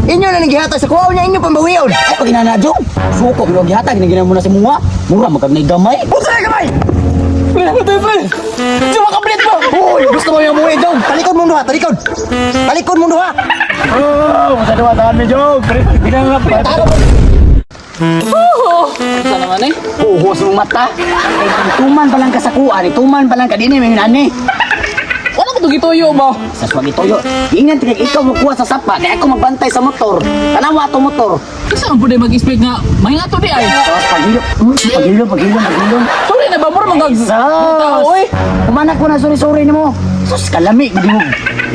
Inyo na nang gihatag sa kuha niya inyo pambawion. Ay, pag inana, Jong. Suko, pero gihatag, ginagina mo na si Mua. Mura, magkagnay gamay. Unsa na gamay? Pre, pre, pre. Jong, makablit mo. Uy, gusto mo yung umuwi, Jong. Talikod mong duha, talikod. Talikod mong duha. Oh, sa duwa tahan mi, Jong. Pre, ginang pre. Sa naman eh. Puhos mong mata. Ay, tuman pa lang ka sa kuan, tuman pa lang ka din eh, may nani. Wala ko to gituyo ba? Sa swag itoyo. Ingat kay ikaw mo kuha sa sapa, kaya ako magbantay sa motor. Tanawa ato motor. Isa man pud mag-expect nga may nga to di ay. Tapos paghilom, paghilom, paghilom, paghilom. Sorry na ba mo man Sus! tao oy. Kumanak ko na sorry-sorry nimo. Sus, kalami, gudi mo.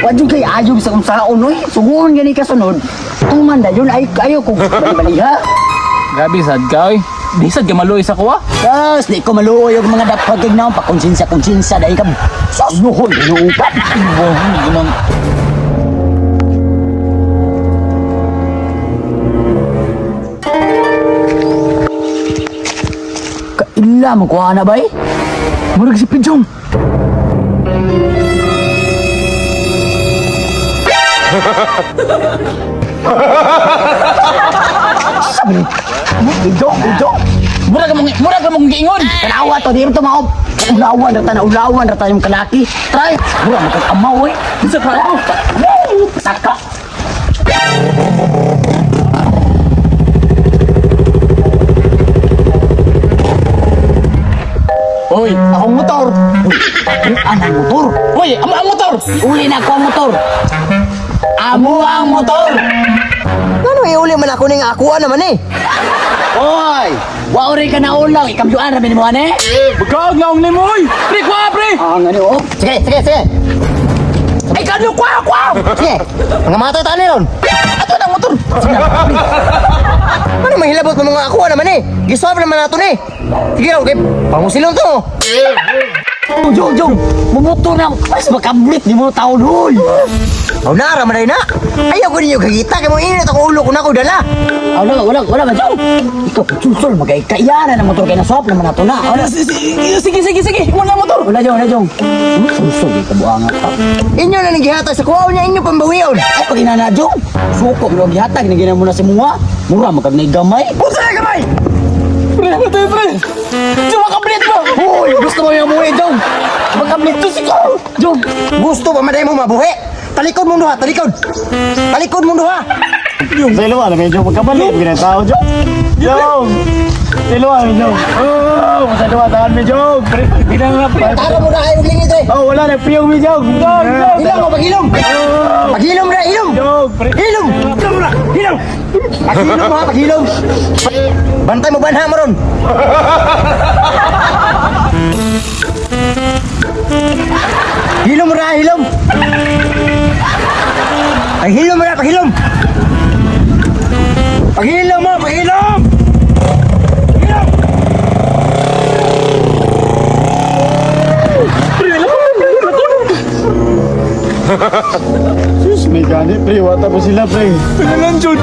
Wa jud kay ayog sa unsaon oy. Suguon gani ka sunod. Tuman dayon ay ayo ko bali-bali ha. Grabe sad ka oy. Di sad ka maluoy sa kuha. Sus, di ko maluoy og mga dapag kay naon pa konsensya konsensya dahil ka. Sus, nuhon ginuupan. Bo, ginang Kaila mo kuha na bay? Murag si Pijong. Sabi ni, Ijong, ijong. Murag ka mong giingon. Tanawa to, di to mao. Ulawan ra ta na, ulawan ra ta yung kalaki. Try. Mura mo kag amaw eh. Sa ka. Saka. Oy, akong motor. Uy, anang motor. Oy, amo ang motor. Uli na ako ang motor. Amo ang motor. Ngano iuli man ako ning akuha naman eh. Oy, wa rin ka na ulang. Ikamyuan ra mo ane. Bugag naong nimo oy. Pre, kuha pre. Ah, ngani oh. Sige, sige, sige. Ay kano kuha kuha. Sige. Mga matay ta ni ron. Ato na ang motor. Ano mahilabot mo mga akuha naman eh. Giswap naman nato ni. Sige raw kay pangusilon to. Jong, jong. Mumotor na. Mas makablit ni mo taon hoy. Aw na ra man na. Ayaw ko ninyo kagita kay mo init ako ulo ko na ko dala. Ah, wala, wala, wala ba, Jong? Ikaw, sulsul, magkaikaiyanan ang motor kay na-swap naman nato na. Wala, Sige, sige, sige. Imo na ang motor. wala, Jong, wala, Jong. Sulsul, ikabuangat pa. Inyo na nang gihatag sa kuha niya inyo pambawion. Ay, pag inana, Jong. Suko, pero gihatag, ginagina mo na si Mua. Mura, magkagnay gamay. Unsa na gamay? Pre, pre, pre. Jong, makablit mo. Uy, gusto mo yung umuwi, Jong. Magkablit to si ko. Jong. Gusto pa man mo mabuhi. Talikod mong duha, talikod. Talikod mong duha. Sa iluwa na medyo magkabalik, ginatao, Jong. Jong! Sa iluwa, Jong. Oh, sa iluwa, tahan mi, Jong. Pre, ginang pre. Tara mo na kayo lingit eh. Oh, wala na, piyong mi, Jong. Jong, Jong. Ilong mo pag-ilong. Pag-ilong na, ilong. Jong, pre. Ilong. Ilong. Pag-ilong ha, pag-ilong. Bantay mo banha mo ron. Hilom mo na, hilom. Paghilom mo na, paghilom. Paghilom mo, paghilom. Sus, may gani, pre. Wata po sila, pre. Pinalan, Jun.